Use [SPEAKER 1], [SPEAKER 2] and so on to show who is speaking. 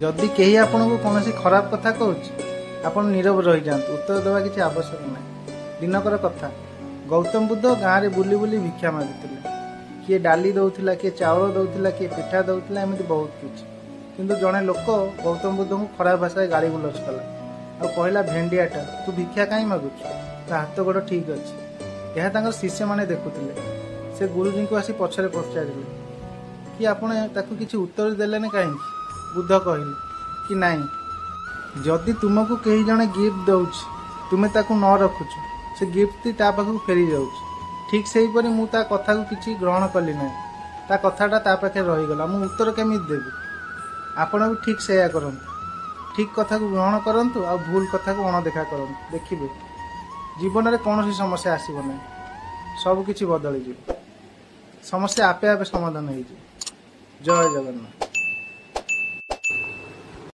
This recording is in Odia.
[SPEAKER 1] ଯଦି କେହି ଆପଣଙ୍କୁ କୌଣସି ଖରାପ କଥା କହୁଛି, ଆପଣ ନୀରବ ରହିଯାଆନ୍ତୁ, ଉତ୍ତର ଦେବା କିଛି ଆବଶ୍ୟକ ନାହିଁ। ଦିନକର କଥା, ଗୌତମ ବୁଦ୍ଧ ଗାଁରେ ବୁଲି ବୁଲି ଭିକ୍ଷା ମାଗୁଥିଲେ। କିଏ ଡାଲି ଦଉଥିଲା, କିଏ ଚାଉଳ ଦଉଥିଲା, କିଏ ପିଠା ଦଉଥିଲା, ଏମିତି ବହୁତ କିଛି। କିନ୍ତୁ ଜଣେ ଲୋକ ଗୌତମ ବୁଦ୍ଧଙ୍କୁ ଖରାପ ଭାଷାରେ ଗାଳି ଗୁଲଜ କଲା ଆଉ କହିଲା, ଭେଣ୍ଡିଆଟା, ତୁ ଭିକ୍ଷା କାହିଁ ମାଗୁଛୁ? ତା ହାତ ଗୋଡ଼ ଠିକ ଅଛି। ଏହା ତାଙ୍କର ଶିଷ୍ୟମାନେ ଦେଖୁଥିଲେ। ସେ ଗୁରୁଜୀଙ୍କୁ ଆସି ପଛରେ ପଚାରିଲେ କି ଆପଣ ତାକୁ କିଛି ଉତ୍ତର ଦେଲେନି କାହିଁକି? ବୁଦ୍ଧ କହିଲେ କି ନାଇଁ, ଯଦି ତୁମକୁ କେହି ଜଣେ ଗିଫ୍ଟ ଦଉଛି, ତୁମେ ତାକୁ ନ ରଖୁଛ, ସେ ଗିଫ୍ଟଟି ତା ପାଖକୁ ଫେରି ଯାଉଛି। ଠିକ୍ ସେହିପରି ମୁଁ ତା କଥାକୁ କିଛି ଗ୍ରହଣ କଲି ନାହିଁ, ତା କଥାଟା ତା ପାଖରେ ରହିଗଲା, ମୁଁ ଉତ୍ତର କେମିତି ଦେବି? ଆପଣ ବି ଠିକ୍ ସେଇଆ କରନ୍ତୁ। ଠିକ୍ କଥାକୁ ଗ୍ରହଣ କରନ୍ତୁ ଆଉ ଭୁଲ କଥାକୁ ଅଣଦେଖା କରନ୍ତୁ। ଦେଖିବେ, ଜୀବନରେ କୌଣସି ସମସ୍ୟା ଆସିବ ନାହିଁ, ସବୁ କିଛି ବଦଳିଯିବ, ସମସ୍ୟା ଆପେ ଆପେ ସମାଧାନ ହେଇଯିବ। ଜୟ ଜଗନ୍ନାଥ।